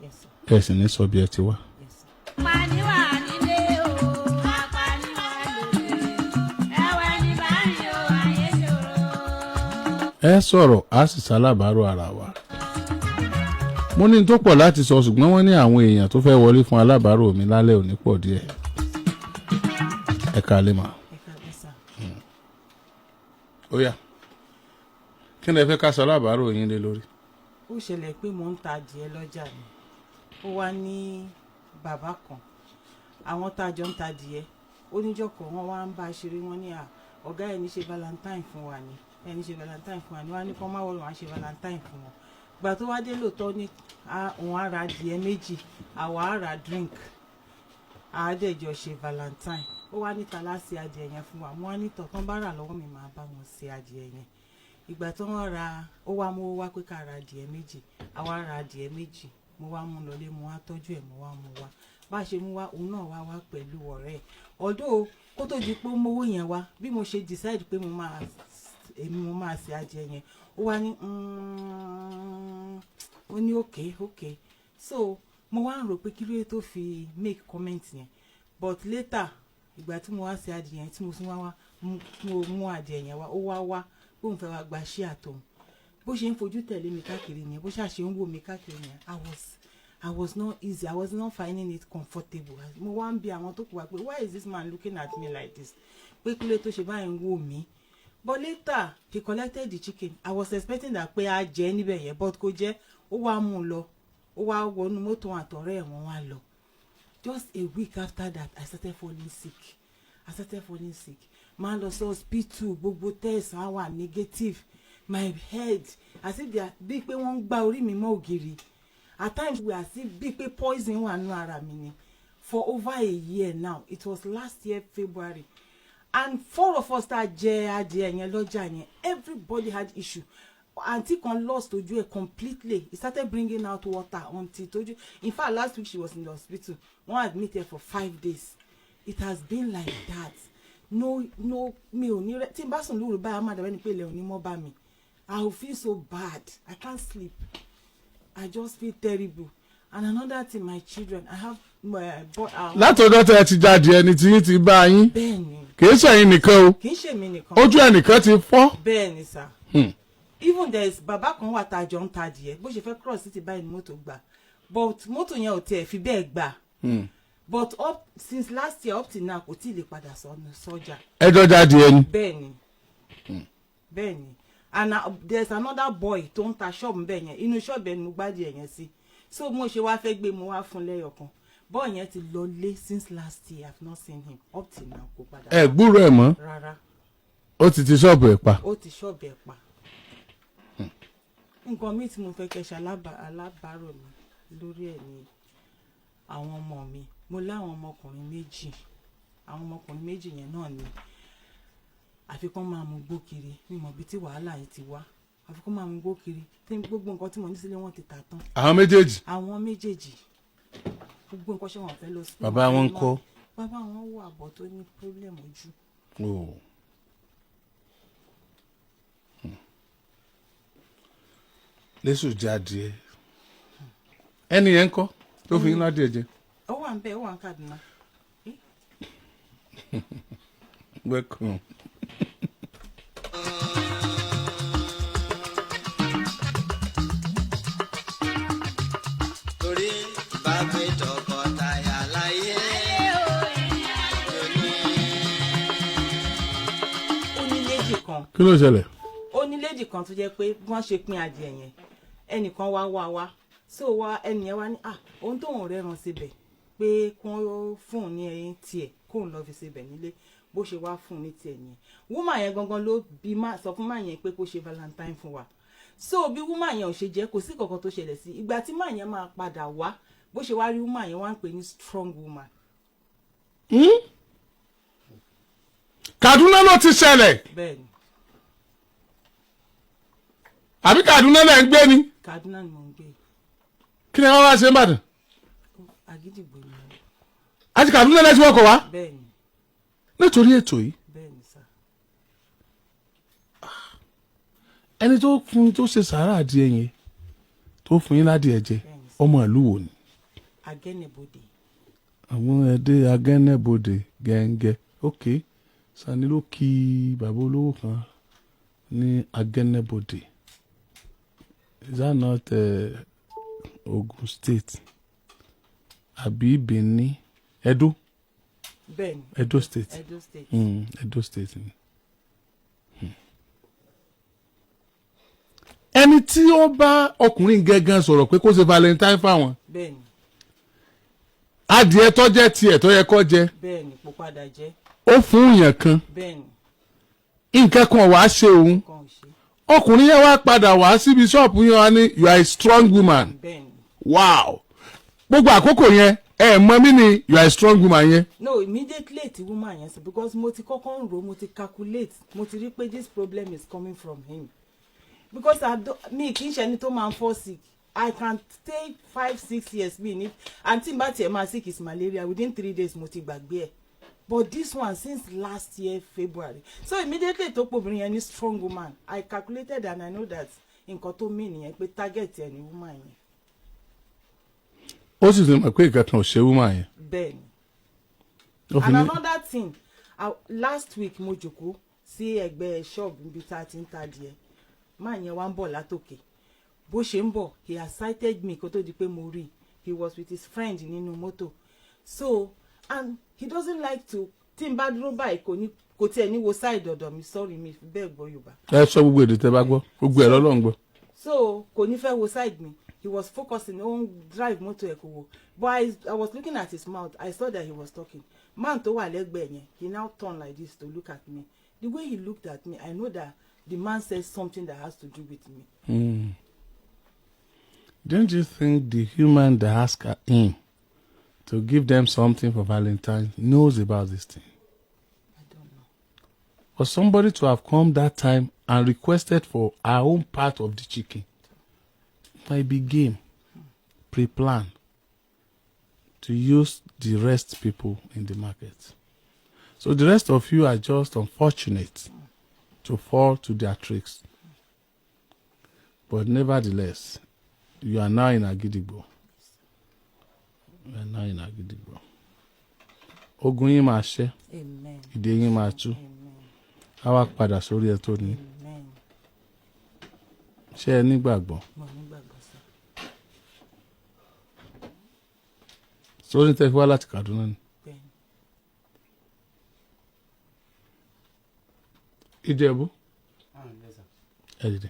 Yes, sir. Ẹ sì ní sọ bí ẹ ti wá. Yes, sir. Apaniwa nílé o, apaniwa lóde, ẹwẹ́ ní báyìí o, ayé ṣòro. Ẹ sọ̀rọ̀, á sì ṣalábàárò ara wa. Mo ní tó pọ̀ láti sọ, ṣùgbọ́n wọ́n ní àwọn èèyàn tó fẹ́ wọlé fún alábàárò mi lálẹ́ òní pọ̀ díẹ̀. Ẹ káalẹ́ mà. Ẹ káalẹ́, sir. Ó yá, kí ni ẹ fẹ́ ká sọ alábàárò yín lé lórí? Ó ṣẹlẹ̀ pé mò ń ta adìẹ lọ́jà ni. Ó wá ní bàbá kan, àwọn tá a jọ ń ta adìẹ, ó níjọ́ kan wọ́n wá ń bá a ṣeré, wọ́n ní à ọ̀gá ẹni ṣe Valentine fún wa ni, ẹni ṣe Valentine fún wa ni. Wọ́n á ní kọ́ máa wọ̀, wọ́n á ṣe Valentine fún wọn. Gbà tó wá dé lóòótọ́ ní òun á ra adìẹ 2, àwa á ra drink, àádẹ́jọ ṣe Valentine. Ó wá níta láti adìẹ yẹn fún wa. Mo wá nítọ̀ tán bá rà lọ́wọ́ mi, máa bá wọn ṣe adìẹ yẹn. Ìgbà tó wọ́n ra, ó wá mú wá pé ká ra adìẹ 2, àwa ra adìẹ 2. Mo wá mú lọlé, mo wá tọ́jú ẹ̀, mo wá mú wá. Bá a ṣe mú wá, òun náà wá wá pẹ̀lú ọ̀rẹ́ ẹ̀ ọ̀dọ́. Kó tó di pé ó mówó yẹn wá, bí mo ṣe decide pé mo máa èmi mo máa ṣe adìẹ yẹn, ó wá ní ó ní okay. So mo wá ń rò pé kí ló dé tó fi make comment yẹn. But later, ìgbà tí mo wá ṣe adìẹ yẹn, tí mo tún wá wá mo mú adìẹ yẹn wá, ó wá wá bóun fẹ́ wá gba ṣíà tóun. Bó ṣe ń fojú tẹ̀lé mi káàkiri yẹn, bó ṣàṣe ń wò mí káàkiri yẹn, I was not easy, I was not finding it comfortable. Mo wá ń bi àwọn tó kù wá pé, "Why is this man looking at me like this?" Pé kí ló tó ṣe báyìí ń wò mí. But later he collected the chicken. I was expecting that pé a jẹ níbẹ̀ yẹn, but kò jẹ́. Ó wá mú un lọ, ó wá wọnú mọ́tò, àtọ̀rẹ́ ẹ̀, wọ́n wá lọ. Just a week after that, I started falling sick. I started falling sick. Máa lọ sí hospital, gbogbo test á wà negative. My head, as if they are, bíi pé wọ́n ń gbá orí mi mọ́ ògiri. At times we as if bíi pé poison wà nínú ara mi ni. For over a year now. It was last year February, and four of us tá a jẹ adìẹ yẹn lọ́jà yẹn, everybody had issue. Aunty kan lost ojú ẹ̀ completely. He started bringing out water until tójú. In fact, last week she was in the hospital. Wọ́n admit her for 5 days. It has been like that. No, mi ò ní rẹ. Tí n bá sùn lóru báyìí, á máa dàbẹ́ ni pé ilẹ̀ ò ní mọ́ bá mi. I will feel so bad. I can't sleep. I just feel terrible. And another thing, my children, I have boy. Látọjọ́ tẹ́ ẹ ti jáde, ẹni tí yín ti bá yín. Bẹ́ẹ̀ni. Kì í ṣẹ̀yin nìkan o. Kì í ṣèmi nìkan. Ojú ẹnìkan ti fọ́. Bẹ́ẹ̀ni, sir. Even there is bàbá kan wà tá a jọ ń ta adìẹ. Bó ṣe fẹ́ cross títí báyìí ni mọ́tò gbà, but mọ́tò yẹn ò tiẹ̀ fi bẹ́ẹ̀ gbà. But up since last year up till now, kò tí ì lè padà sọ́nù sọ́jà. Ẹjọ́ jáde ẹni. Bẹ́ẹ̀ni. And there is another boy tó ń ta ṣọ́ọ̀bù bẹ́ẹ̀ yẹn. Inú ṣọ́ọ̀bù ẹni mo gbádìí yẹn sí. So mo ṣe wá fẹ́ gbé, mo wá fún lẹ́yọ̀kan. Boy yẹn ti lọ lé since last year. I have not seen him up till now. Kò padà. Ẹ gbúrò ẹ mọ́? Rárá. Ó ti ti ṣọ́ọ̀bù ẹ̀ pa. Ó ti ṣọ́ọ̀bù ẹ̀ pa. Nǹkan míì tí mo fẹ́ kẹ́ ṣe alábàárò mi lórí ẹ̀ ni àwọn ọmọ mi. Mo láwọn ọmọkùnrin 2. Àwọn ọmọkùnrin 2 yẹn náà ni àfikún máa mú gbó kiri. Mi mọ̀ bí tí wàhálà yìí ti wá. Àfikún máa mú gbó kiri tí gbogbo nǹkan tí mo ní sílé, wọ́n ti tà tán. Àwọn méjèèjì? Àwọn méjèèjì. Gbogbo nǹkan ṣé wọn fẹ́ lọ sí. Bàbá wọn ń kọ́? Bàbá wọn wà bọ̀, tó ní problem ojú. Oh. Lẹ́sù jáde, ẹni yẹn ń kọ́ tó fi ń ládìẹ jẹ? Ó wà ń bẹ, ó wà ń Kaduna. Welcome. Torí bá gbé tọkọtaya láyé lónìí. Ó ní lady kan. Kí ló ṣẹlẹ̀? Ó ní lady kan tó jẹ́ pé bí wọ́n ṣe pín adìẹ yẹn, ẹnìkan wá wá wá. So wá ẹnìyẹn wá ní à ohun tóun rẹ́ran síbẹ̀ pé kí wọ́n fún un ní ẹyin tiẹ̀, kóun lọ́ọ́ fi síbẹ̀ nílé. Bó ṣe wá fún un ní tiẹ̀ nìyẹn. Woman yẹn gangan ló bí má sọ fún má yẹn pé kó ṣe Valentine fún wa. So bí woman yẹn ò ṣe jẹ́, kò sí kankan tó ṣẹlẹ̀ sí. Ìgbà tí má yẹn máa padà wá, bó ṣe wá rí woman yẹn, wá ń pè ní strong woman. Kaduna ló ti ṣẹlẹ̀? Bẹ́ẹ̀ ni. Àbí Kaduna lẹ̀ ń gbé ni? Kaduna ni mò ń gbé. Kí ni wọ́n wá ṣe ń bàdàn? Àgídìgbò ni mo. Àti Kaduna lẹ́sìn wọkọ̀ wá? Bẹ́ẹ̀ ni. Nítorí ètò yìí? Bẹ́ẹ̀ ni, sir. Ẹni tó fún tó ṣe sàárà adìẹ yẹn, tó fún yín ládìẹ jẹ? Bẹ́ẹ̀ ni. Ọmọ ìlú wo ni? Agẹ́nẹ̀bọdè. Àwọn ẹdẹ Agẹ́nẹ́bodè gẹ́ngẹ́. Ok, Sani ló kí bàbá olówó kan ní Agẹ́nẹ́bodè. Is that not Ogun State àbí Benin? Edo? Bẹ́ẹ̀ni. Edo State. Edo State. Edo State ni. Ẹni tí ó bá ọkùnrin gangan sọ̀rọ̀ pé kó ṣe Valentine fáwọn, Bẹ́ẹ̀ni. Adìẹ tó jẹ́ tiẹ̀ tó yẹ kó jẹ, Bẹ́ẹ̀ni, kò padà jẹ́. Ó fún èèyàn kan. Nǹkan kan wàá ṣe òun. Kan ò ṣe. Ọkùnrin yẹn wá padà wá síbi ṣọ́ọ̀bù yẹn, wá ní, "You are a strong woman." Wow, gbogbo àkókò yẹn, ẹ mọ mí ni "you are a strong woman" yẹn? No, immediately tí woman yẹn sọ, because mo ti kọ́kọ́ ń ro, mo ti calculate, mo ti rí pé this problem is coming from him, because I do, mi kì í ṣe ẹni tó máa ń fall sick. I can stay 5, 6 years mi ní, and tí n bá tiẹ̀ máa sick is malaria, within 3 days mo ti gbàgbé ẹ̀. But this one, since last year February. So immediately tó pe obìnrin yẹn ní strong woman, I calculated and I know that nǹkan tó mean nìyẹn, pé target ẹ̀ ní woman yẹn. Ó sì ti mọ̀ pé nǹkan kan ò ṣe woman yẹn. Bẹ́ẹ̀ ni. Ó fi And ní another thing, last week mo jókòó sí ẹ̀gbẹ́ ṣọ́ọ̀bù níbi tá a ti ń ta adìẹ. Man yẹn wá ń bọ̀ látòkè. Bó ṣe ń bọ̀, he has sighted me kó tó di pé mo rí i. He was with his friend nínú mọ́tò. So, and he doesn't like to, tí n bá dúró báyìí, kò ní, kò tiẹ̀ ní wo side ọ̀dọ̀ mi. Sorry, mi fi bẹ́ẹ̀ gbọ́ Yorùbá. Ẹ sọ gbogbo èdè tẹ bá gbọ́, gbogbo ẹ̀ lọ́lọ́run gbọ́. So kò ní fẹ́ wo side mi. He was focusing, ó ń drive mọ́tò ẹ̀, kò wò, but I was looking at his mouth. I saw that he was talking. Man tó wà lẹ́gbẹ̀ẹ́ yẹn, he now turn like this to look at me. The way he looked at me, I know that the man said something that has to do with me. Don't you think the human that asked him to give them something for Valentine knows about this thing? I don't know. For somebody to have come that time and requested for her own part of the chicken might be game, pre-plan to use the rest people in the market. So the rest of you are just unfortunate to fall to their tricks. But nevertheless, you are now in Agidigbo. You are now in Agidigbo. Ogun yín máa ṣẹ́, Amen. Ìdè yín máa tú. Amen. Á wá padà sórí ẹ tó ní. Amen. Ṣé ẹ nígbàgbọ́? Mo nígbàgbọ́ sir. Sórí tẹ́ fi wá láti Kaduna ni. Bẹ́ẹ̀ni. Ìjẹ̀bú. Ah, yes, sir. Ẹ dìde.